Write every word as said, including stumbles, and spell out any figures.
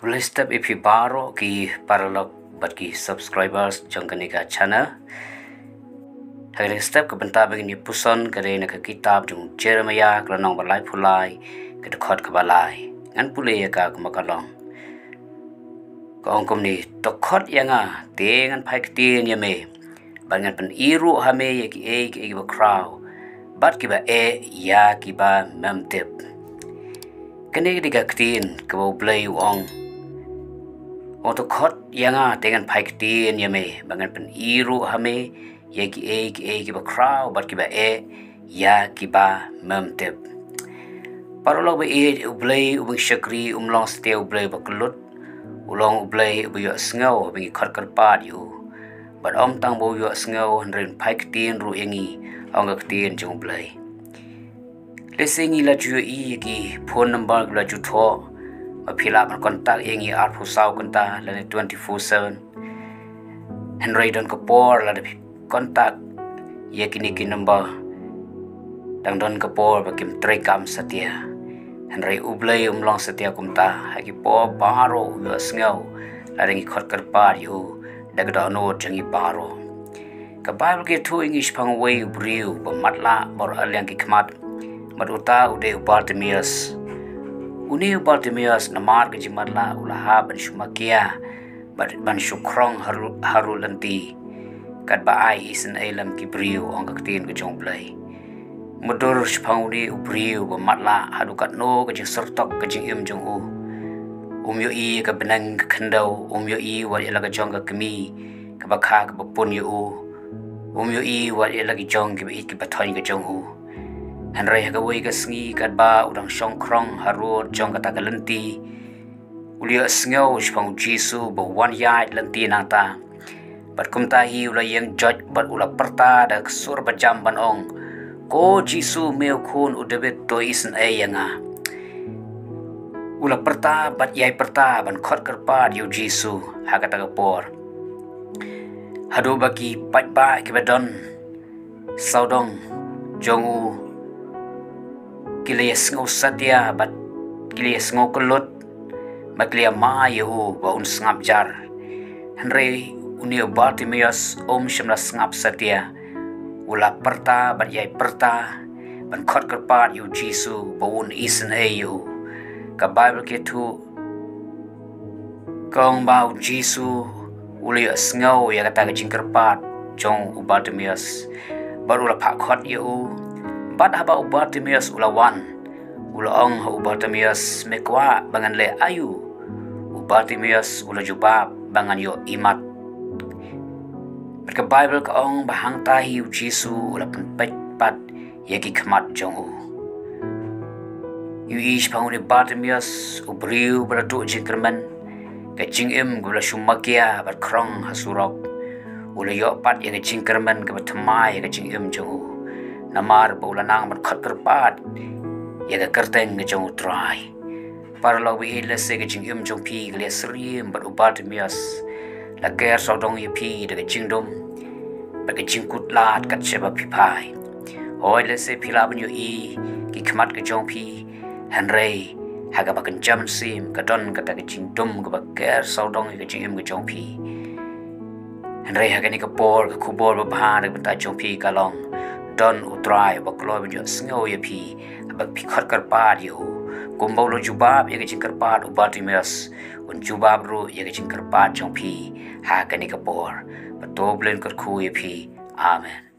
Khublei step ïa phi baroh ki paralok bad ki subscribers jong kane ka channel. Ha kane ka step ka bynta ba ngin ïa puson ka dei na ka kitab jong Jeremiah ka lynnong ba laiphew lai, ka dkhot kaba lai. Ngan pule ïa ka kumba ka long. Ka ong kumne: To khot ïa nga, te ngan phai ktien ïa me, bad ngan pyni ruh ha me ïa kiei kiei kiba khraw bad kiba eh ïa kiba mem tip. Kane ka dei ka ktien kaba U Blei u ong. Ong: To khot ïa nga, te ngan phai ktien ïa me, bad ngan pyni ruh ha me ïa kiei kiei kiba khraw bad kiba eh ïa kiba mem tip. Paralok ba ïeit, U Blei uba ngi shakri um long satia U Blei ba kyllut. U long U Blei uba ïohsngew haba ngi khot kyrpad ïa u. Bad ym tang ba u ïohsngew, hynrei un phai ktien ruh ïa ngi, ong ka ktien jong U Blei. Lehse ngi la ju ïohi ïa ki phone number kiba la ju thoh ba phi lah ban contact ïa ngi arphew saw kynta lane twenty-four seven. Hynrei don ka por lada phi contact ïa kine ki number, dang don ka por ba kim treikam satia. Hynrei U Blei um long satia kumta, ha ki por baroh u ïohsngew lada ngi khot kyrpad ïa u da ka dohnud jong ngi baroh. Ka Baibl ka ïathuh ïa ngi shaphang uwei u briew ba matlah baroh arliang ki khmat, bad uta u dei u Bartimaeus. Une u Bartimaeus, namar ka jingmatlah, u la hap ban shu makia bad ban shu khrong ha ru-, ha rud lynti, katba ai isynei lem ki briew, ong ka ktien ka jong U Blei. Mutdur shaphang une u briew ba matlah, haduh katno ka jingsyrtok ka jingim jong u. Um ïohi ka bneng ka khyndew, um ïohi wat ïa la ka jong ka kmie kaba kha kaba pun ïa u. Um ïohi wat ïa la ki jong kiba ïeit kiba thoiñ ka jong u. Hynrei ha kawei ka sngi katba u dang shong khrong ha rud jong kata ka lynti, u la ïohsngew shaphang U Jisu ba u wan ïaid lynti nangta. Bad kumta hi u la ïeng joit bad u la pyrta da ka sur ba jam ban ong: Ko Jisu, me u khun u David, to isynei ïa nga. U la pyrta bad ïai pyrta ban khot kyrpad ïa U Jisu ha kata ka por. Haduh ba ki paidbah kiba don sawdong jong u ki la ïasngew satia bad ki la ïasngew kyllut bad ki la ïamai ïa u ba un sngap jar. Hynrei une u Bartimaeus um shym la sngap satia. U la pyrta bad ïai pyrta ban khot kyrpad ïa U Jisu ba un isynei ïa u. Ka Baibl ka ïathuh, ka ong ba U Jisu u la ïohsngew ïa kata ka jingkyrpad jong u Bartimaeus, bad u la phah khot ïa u. Bad haba u Bartimaeus u la wan, u la ong ha u Bartimaeus: Me kwah ba ngan leh aïu? U Bartimaeus u la jubab ba: Ngan ïoh imat. Bad ka Baibl ka ong ba hangta hi U Jisu u la pynpeit pat ïa ki khmat jong u. Ïohi shaphang une u Bartimaeus, u briew ba la duh jingkyrmen, ka jingim kaba la shu makia bad khrong ha surok. U la ïoh pat ïa ka jingkyrmen kaba thymmai ïa ka jingim jong u, namar ba u la nang ban khot kyrpad ïa ka kyrteng ka jong U Trai. Paralok ba ïeit, lehse ka jingim jong phi ka la ïasyriem bad u Bartimaeus. La ker sawdong ïa phi da ka jingdum bad ka jingkutlad kat shaba phi phai. Hooid, lehse phi lah ban ïohi ki khmat ka jong phi, hynrei ha kaba kynja mynsiem ka don kata ka jingdum kaba ker sawdong ïa ka jingim ka jong phi. Hynrei ha kane ka por, ka khubor babha na ka bynta jong phi ka long, don U Trai uba kloi ban ïohsngew ïa phi haba phi khot kyrpad ïa u. Kumba u la jubab ïa ka jingkyrpad u Bartimaeus, un jubab ruh ïa ka jingkyrpad jong phi ha kane ka por. Bad to U Blei un kyrkhu ïa phi. Amen.